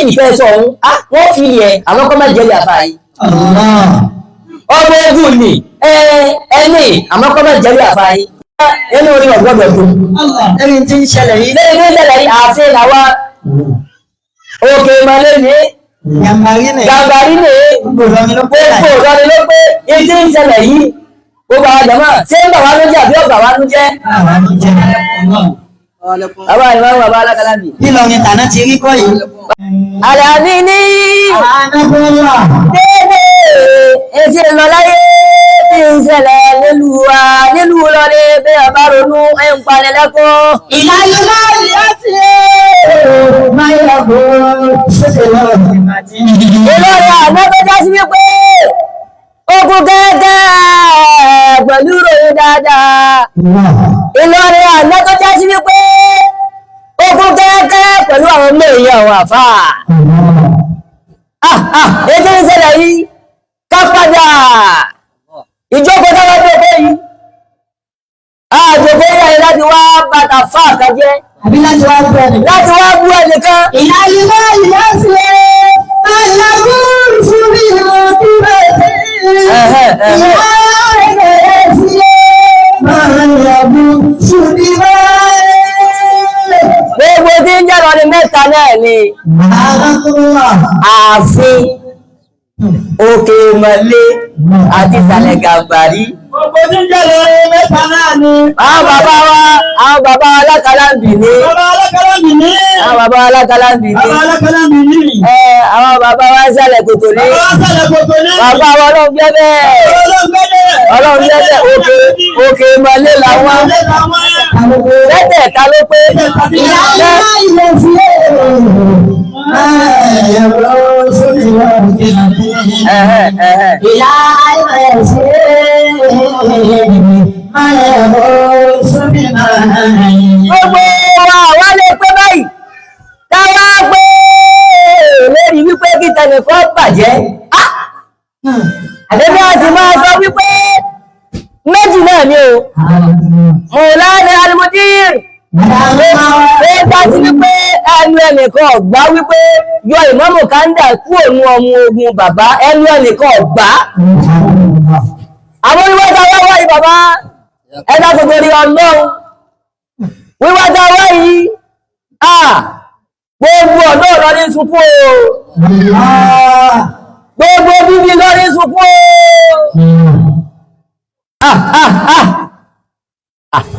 ìfẹ́ sọ ọ̀hún, wọ́n fi yẹ àwọn kọ́ máa jẹ́lẹ̀ àfáà yìí. Ọmọ ogun ni ẹni àmọ́ kọ́ máa jẹ́lẹ̀ àfáà yìí. Inú orí ọ̀gbọ́dọ̀ dùn. Ẹni tí ń ṣẹlẹ̀ yìí. Lẹ́yìn tí ń ṣẹlẹ̀ yìí, ààfin làwa òkè ìmọ̀lẹ́ ní Gàmbàrí ni. Gàmbàrí ní Gbogbo Ìlọrin ló pé. Gbogbo Ìlọrin ló pé ìdí ń ṣẹlẹ̀ yìí. Gbogbo àwọn jàmáà ṣé ń bà wá ló jẹ́ àbí ọ̀gbà wá ló jẹ́? Àwa ló jẹ́. Bàbá ìmáàmù bàbá alákàlábì. Ìlọrin tàná ti rí kọ́ yìí. Àlàbí ní Ànágbọ́lá. dédé etí lọ láyé tí ń ṣẹlẹ̀ nílùú wa nílùú lọ́lẹ̀ bí ọba ronú ẹ̀ ń palẹ̀ lẹ́kọ́. Ìlànà láti máa yẹ kó ṣèṣe lọ́rọ̀ ìmàtí. Ìlọrin àná tó já sí wípé ogun gẹ́gẹ́ pẹ̀lú ìròyìn dáadáa. Ìlọrin àná tó já sí wípé ogun gẹ́gẹ́ pẹ̀lú àwọn mẹ́rin àwọn àfáà. Ètò ìṣẹ̀lẹ̀ yìí ká padà ìjókòó táwọn tó pé yìí. Àjòkó yìí láti wá bàtà fáà kájẹ́ Àbí láti wá gbọ́ ẹnì. láti wá bú ẹnìkan. Ìlànà láti máa yẹ kó ṣubí ìmọ̀tí. Ẹ̀hẹ́, ẹ̀hẹ́. Ìlànà máa yẹ kó ṣubí máa. Gbogbo tí ń jẹ́ lọ́rin mẹ́ta náà ni Ànágbọ́lá. ààfin, òkè ìmọ̀lé àti ìsàlẹ̀ Gàmbàrí. Gbogbo tí ń jẹ́ lórí mẹ́ta náà ni. Àwọn bàbá wa, àwọn bàbá wa alákàlámbì ní. Bàbá alákàlámbì ní. Àwọn bàbá wa alákàlámbì ní. Bàbá alákàlámbì ní. Ẹ àwọn bàbá wa ìsàlẹ̀ kòtò ní. Bàbá sàlẹ̀ kòtò ní. Bàbá wa ọlọ́run jẹ́ bẹ́ẹ̀. Ọlọ́run gbẹ́dẹ̀. Ọlọ́run jẹ́ bẹ́ẹ̀ òkè òkè ìmọ̀lé làwọn. Mẹ́tẹ̀ẹ̀ta ló pé. Ìlànà Ẹ̀hẹ́, ẹ̀hẹ́. Gbogbo wa wá lè pé báyìí. Táwa pé lórí wípé kí tẹnìkan bàjẹ́. Àdébí a ti máa sọ wípé méjì náà ni o. Mọ̀lánà Almudir. Ó dá sí wípé ẹnu ẹnìkan ọ̀gbá wípé yọ ìmáàmù Kanda kúrò ní ọmọ ogun bàbá ẹnu ẹnìkan ọ̀gbá. Àwọn wíwáta wá wáyé bàbá ẹ̀dá gbogbo rí ọlọ́run. Wíwáta wá yìí, gbogbo ọ̀dọ́ Ìlọrin sunkún o. Gbogbo bíbí Ìlọrin sunkún o.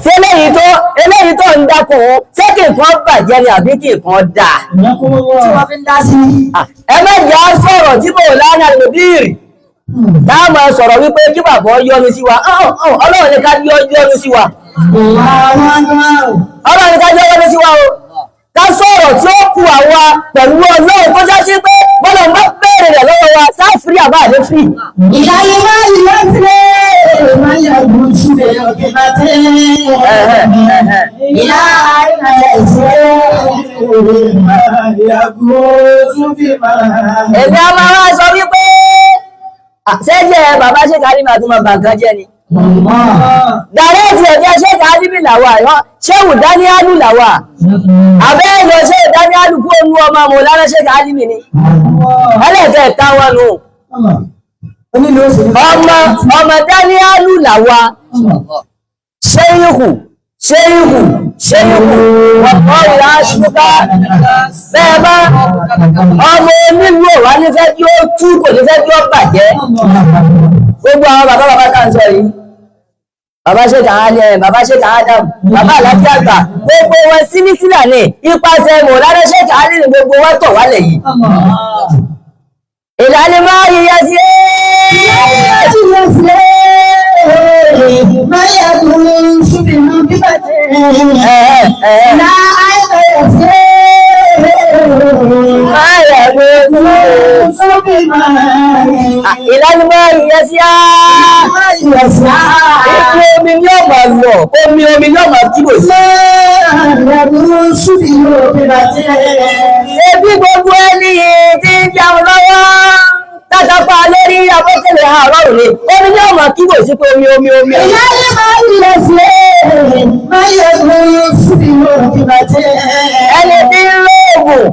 Ṣé eléyìí tó ń dákun ṣé kí nǹkan bàjẹ́ ni àbí kí nǹkan dáa? Tí wọ́n fi ń dá sí. Ẹ má jẹ́ á sọ̀rọ̀ tí kò lánàá lòdìrì. Táà máa sọ̀rọ̀ wípé kí bàbá yọ́nú sí wa. Ọlọ́run ní ká yọ́nú sí wa. Ọlọ́run ní ká yọ́nú sí wa o. Ká sọ̀rọ̀ tí ó kù àwa pẹ̀lú Ọlọ́run tó já sí pé bọ́lá ń bá bẹ̀rẹ̀ rẹ̀ lọ́wọ́ wa sáà fírí àbá àdé fírí. Ẹ̀hẹ́, ẹ̀hẹ́. Èmi a máa wá sọ wípé ṣẹ́jẹ̀ bàbá ṣe kárí màá tún máa bà nǹkan jẹ́ ni. Dàrẹ́ẹ̀tì ẹ̀jẹ̀ ṣe kárí mi làwà, ṣéwù Dáníálù làwà. Àbẹ́ ẹ̀yọ ṣéwù Dáníálù kú òun ọmọ mọ̀ lára ṣe kárí mi ni. Ẹlẹ́kẹ̀ẹ́ta wọn nù. Ọmọ ọmọ Dáníálù làwà. Ṣéyíhù ṣéyíhù ṣéyíhù ọ̀pọ̀ ìlà ṣúká bẹ́ẹ̀ bá ọmọ onílù òwá nífẹ́ kí ó tú kò nífẹ́ kí ó bàjẹ́. Gbogbo àwọn bàbá bàbá tá ń sọ yìí, bàbá ṣe kàá ní bàbá ṣe kàá Adam, bàbá àlàáfíà àgbà, gbogbo wọn sílísílà ní ipasẹ̀ mọ̀ lára ṣe kàá ní gbogbo wọn tọ̀ wálẹ̀ yìí. Ìlànà máa yíya sí Ìlànà máa yíya sí Ibi omi ni ó máa lọ, omi omi ni ó máa kíbò sí. Ṣebí gbogbo ẹni tí ń jẹun lọ́wọ́ tátàpá lórí abọ́kẹ̀lẹ̀ àárọ̀ òní, omi ni ó máa kíbò sí pé omi omi omi. Ẹni tí ń lo oògùn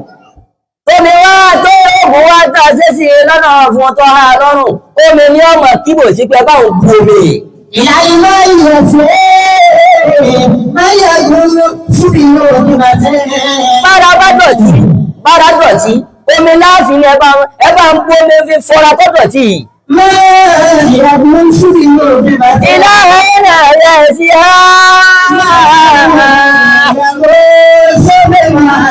Tómi wá tó oògùn wá tá a ṣe sí i lọ́nà fún tó há lọ́rùn. Omi ni ọmọ kíbò sí pé báwo bu omi. Ìlànà ìyẹ̀fẹ́ máa yàgò fún ìlú òkúta. Bára bá dọ̀tí, bára dọ̀tí, omi láàfin ni ẹ bá ń bu omi fi fọra tó dọ̀tí yìí. Máa yàgò fún ìlú òkúta. Ìlà ẹ̀rọ rẹ̀ sí á. Yàgò sóbè máa.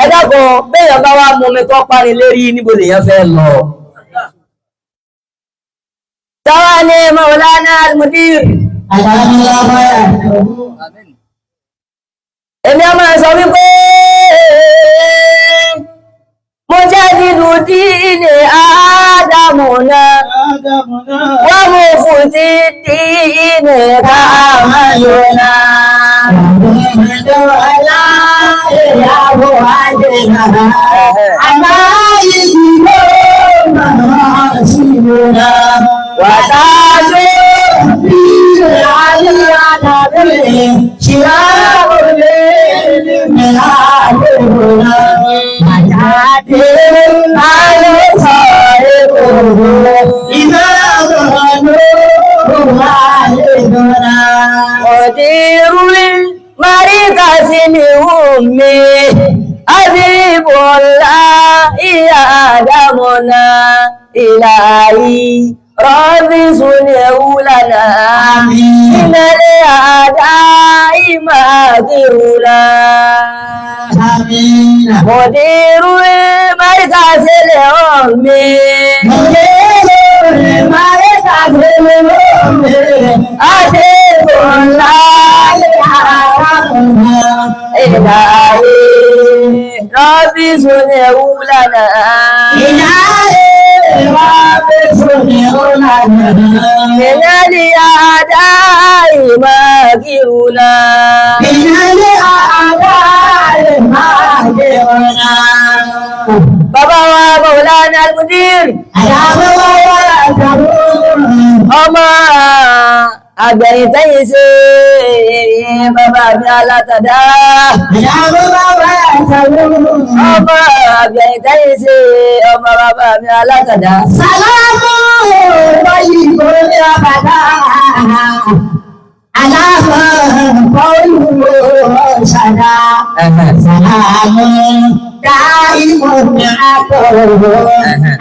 Ẹ dákun, béèyàn bá wá mú omi tó pani lérí níbo lèèyàn fẹ́ lọ. Táwa ni Maulana Al-Mudir. Èmi a máa sọ wípé mo jẹ́ dídú díìnì Ádámù náà, wọ́n mú fún ti díìnì Káàmáyò náà. Wàtàdé ọ̀dìrúlé Maríkà sí ni Wùmí, Àbíbọ̀lá ìyá Àdámọ̀nà ìlàyé, rọ́bì súnlẹ̀ wúlànà, ìmẹ̀lẹ̀ àdá ìmà kírùlà. Mọ̀dìrúlé Maríkà sí ni Wùmí. Àbíbọ̀lá ìlàyé, rọ́bì súnlẹ̀ wúlànà. Ìnáli àdá ìmá kírùlà. Bàbá wa Maulana Al-Mudir, ọmọ àgbẹ̀yìn tẹ́yìn ṣe bàbá mi alátàdá. Ọmọ àgbẹ̀yìn tẹ́yìn ṣe ọmọ bàbá mi alátàdá. Sàlámù lọ́yìnbó ní ọ̀bàdà. Aláàmọ̀ bọ́ọ̀lù ṣàdá. Sàlámù dáìmọ̀ ní àtọ̀rọ̀.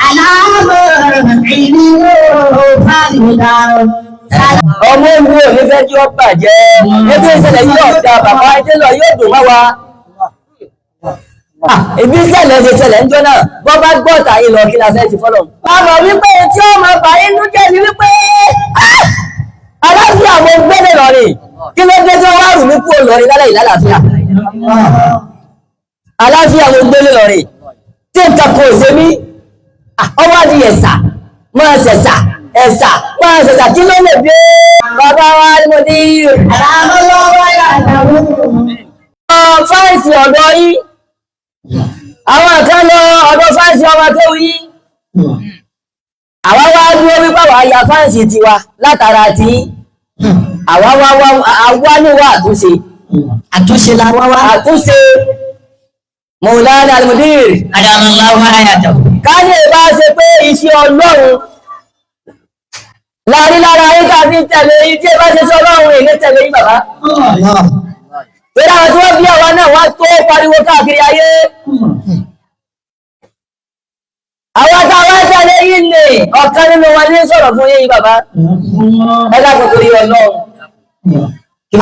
Aláàmọ̀ ìlú fàlùdà. Ọmọ ogun ò ní fẹ́ kí ó bàjẹ́. Ẹgbẹ́ ìṣẹ̀lẹ̀ yóò da bàbá ẹjẹ́ lọ yóò dùn mọ́ wa. Ìbí ìṣẹ̀lẹ̀ ṣe ṣẹlẹ̀ ń jọ náà, bọ́ bá gbọ́ tàyè lọ kí la fẹ́ ti fọ́lọ̀. A mọ̀ wípé tí ó máa bà inú jẹ́ ni wípé aláfíà mo gbẹ́dẹ̀ lọ́rìn. Kí ló dé tí wọ́n wá rù mí kúrò lọ́rìn lálẹ́ yìí lálàáfíà? Aláfíà mo gbélé lọ́rìn. Tí nǹkan kò ṣe mí, ọwọ́ di ẹ̀sà, máa ṣẹ̀ṣà, ẹ̀sà, máa ṣẹ̀ṣà kí ló lè dé? Bàbá wa ni mo ní Àlámọ̀ lọ́wọ́ yàtọ̀. fáìsì ọ̀dọ́ yín. Àwọn kan lọ ọ̀dọ̀ fáìsì ọmọ tó yí. Àwa wá dúró wípé àwa ya fáìsì tiwa látara tí àwa wá wá àwa níwá àtúnṣe. Àtúnṣe la wá wá. Àtúnṣe Maulana Al-Mudir. Àdàmọ̀láwọ̀ ayàtọ̀. Ká lè bá ṣe pé iṣẹ́ Ọlọ́run láàrin lára yín ká fi ń tẹ̀lé yín tí ẹ bá ṣe sí Ọlọ́run èlé tẹ̀lé yín bàbá. Torí àwọn tí wọ́n bí àwa náà wá tó pariwo káàkiri ayé. Àwọn táwa tẹ̀lé yín lè ọ̀kan nínú wọn ní sọ̀rọ̀ fún yín bàbá. Ẹ dákun torí Ọlọ́run.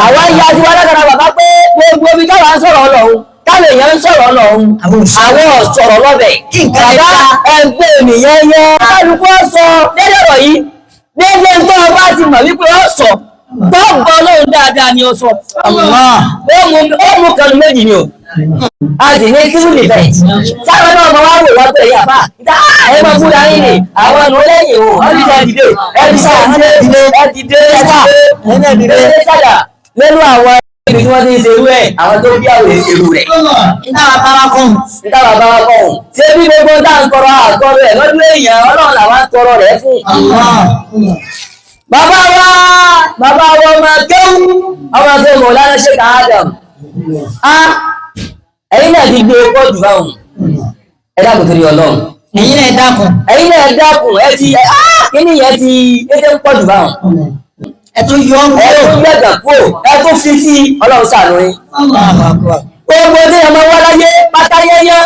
Àwa ya ti wá látara bàbá pé gbogbo ibi táwa ń sọ̀rọ̀ Ọlọ́run táwọn èèyàn ń sọ̀rọ̀ Ọlọ́run Àwọn àwọn ọ̀sọ̀rọ̀ lọ́bẹ̀. Kí nǹkan lè Bàbá dá. ẹgbẹ́ ènìyàn yẹn. Kálukú ọ̀sọ̀ dédé ọ̀rọ̀ yìí. Dédé tó o bá ti mọ̀ wípé ó sọ. Gbọ́gbọ́ Ọlọ́run dáadáa ni ó sọ. Ó mú kanu méjì ni o. A sì ní civil defence. Sáwọn náà máa wá wò wá pé yàrá. Ẹ máa búra yín ni. Àwọn ọ̀nà lẹ́yìn o. Wọ́n ti dìde. Ẹ dìde. Ẹ dìde. Ẹ dìde. Ẹ dìde. Lẹ́nu àwọn ibi tí wọ́n ti ń ṣerú ẹ̀, àwọn tó bí àwọn èṣèlú rẹ̀ Iná bàbá kùn. níta bàbá wa kọ̀ ọ̀hún. Ṣé bí gbogbo tá à ń tọrọ àtọrọ ẹ̀ lọ́dún èèyàn Ọlọ́run làwa ń tọrọ rẹ̀ fún. Bàbá wa bàbá wa ọmọ kéwú ọmọ kéwú Mọ̀lánà Sheikh Adam. A ẹ̀yin náà ti gbé e pọ̀ jù báwọn. Ẹ dákun torí Ọlọ́run. Ẹ̀yin náà dákun. Ẹ̀yin náà ẹ dákun, ẹ ti kíní yẹn ti ẹ ti ń pọ̀ jù báwọn. Ẹ tún yọ ọ́ Ẹ kúrò. tún gbẹ̀gbẹ̀ kúrò, ẹ tún fi sí Ọlọ́run ṣàánú yín. Allahu Akbar. Gbogbo tí ọmọ wa láyé pátá yẹ́yẹ́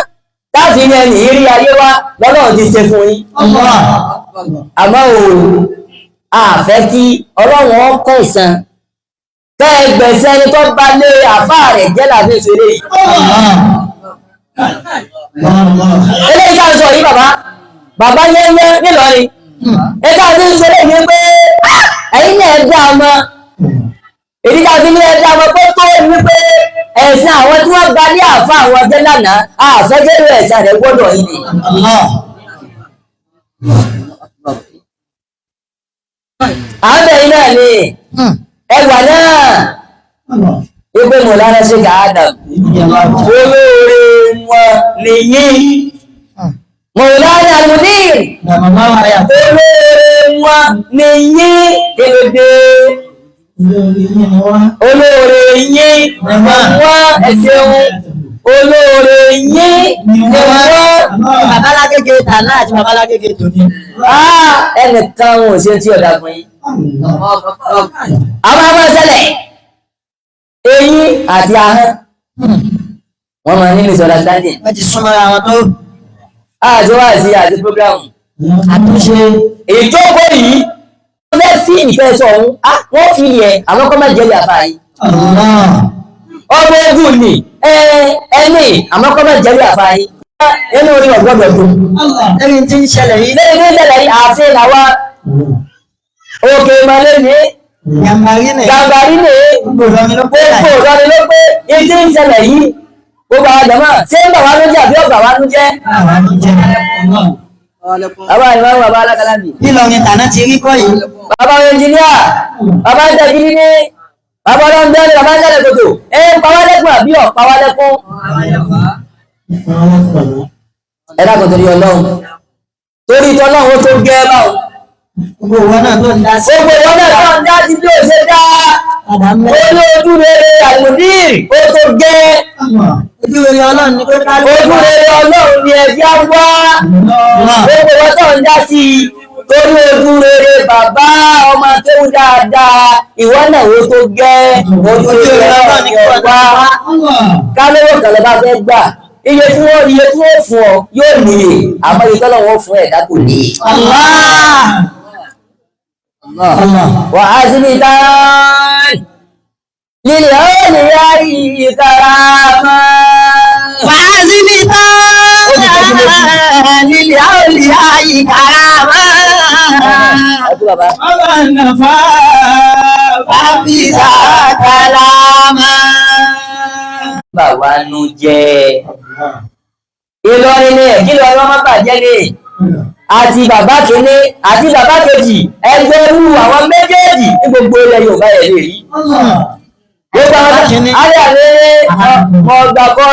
láti ní ẹnì rí ayé wa lọ́lọ́run ti ṣe fún yín. Allah. Àmọ́ o, a fẹ́ kí Ọlọ́run ọkọ̀ ìsan kẹ́ ẹ gbẹ̀sẹ̀ ẹni tó bá lé àfáà rẹ̀ jẹ́ láti ṣe eléyìí. Eléyìí tá a sọ yìí bàbá bàbá yẹ́yẹ́ nílọrin ẹ tá a ti ń sọ eléyìí pé ẹ̀yin náà ẹ dá ọmọ èyí tá a fi ní ẹ dá ọmọ pé tó ní pé ẹ̀sìn àwọn tí wọ́n gba ní àfáà àwọn jẹ́ lánàá àfẹ́jẹ́rú ẹ̀sìn rẹ̀ gbọ́dọ̀ yìí ni. Allah. À ń bẹ̀yìn náà ni ẹgbà náà ipò Mọ̀lánà Sheikh Adam olóore wọn nìyí Mọ̀lánà Al-Mudir olóore wọn nìyí kílódé olóore yín wọn ẹ̀ṣẹ̀un olóore yín ni wọ́n. Babalágége tàná àti babalágége tòní. Ẹnìkan wọn ò ṣe tí ọ̀dà fún yín. Àwọn ọmọ ìṣẹ̀lẹ̀ eyín àti ahọ́n wọ́n máa ní misunderstanding. Wọ́n ti súnmọ́ra wọn tó. Àti wá sí àti program. Àtúnṣe. Ìjókòó yìí wọ́n fẹ́ sí ìfẹ́ sọ òun, wọ́n fi yẹ àwọn kọ́ máa jẹ́ ìyàfà yìí. Allah. Ọmọ ogun ni ẹni àmọ́ kọ́ máa jẹ́ ìyàfà yìí. Inú orí ọ̀gbọ́dọ̀ dùn. Lẹ́yìn tí ń ṣẹlẹ̀ yìí. Lẹ́yìn ní ìṣẹ̀lẹ̀ yìí ààfin làwa òkè ìmọ̀lẹ́ ní Yàmbárí nì. Gàmbàrí ní Gbogbo Ìlọrin ló pé gbogbo ìrọ̀lẹ́ ló pé ìdí ìṣẹ̀lẹ̀ yìí gbogbo àwọn jàmáà ṣé ń bà wá ló jẹ́ àbí ọ̀gbà wá ló jẹ́. Bàbá ìmọ̀ bàbá alákàlábì. Ìlọrin tàná ti rí kọ́ yìí. Bàbá ẹnjìníà, bàbá ń tẹ̀jú ní, bàbá ọlọ́run bàbá ń tẹ̀lé kòtò, ẹ ń pa wá lẹ́kùn àbí ọ̀pá wá lẹ́kùn. Ẹ dákun torí Ọlọ́run, torí tọ́lọ́run ó tó gẹ́ báwọn. Gbogbo ìwọ náà tó ń dá sí. Gbogbo ìwọ náà tó ń dá sí bí ó ṣe dá. Padà ń Ó bẹ́. ní ojú rere Al-Mudir ó tó gẹ́. Ojú rere Ọlọ́run ni pé ká ló Ojú rere Ọlọ́run ni ẹ̀jẹ̀ á wá. Gbogbo ìwọ tó ń dá sí i torí ojú rere bàbá ọmọ akéwù dáadáa ìwọ náà ó tó gẹ́. Ojú rere Ọlọ́run ni ẹ wá. Kálówó kan lọ bá fẹ́ gbà. Iye tí wọ́n fún ọ yóò níye àmọ́ iye tọ́lọ́run ó fún ẹ̀dá kò níye. Allah. Allah. وعزمتان للأولياء كراما Wàásìmítàn lílẹ̀ àwòlíyá ìkàràmà. Bàbísà kàlámà. Bà wá nu jẹ́. Ìlọrin ni kí lọ má bàjẹ́ ni. Àti bàbá kìíní àti bàbá kejì ẹgbẹ́ rú àwọn méjèèjì ní gbogbo ilẹ̀ Yorùbá ẹ̀ lè rí. Gbogbo àwọn alẹ́ àlẹ́ ọgbà kọ́.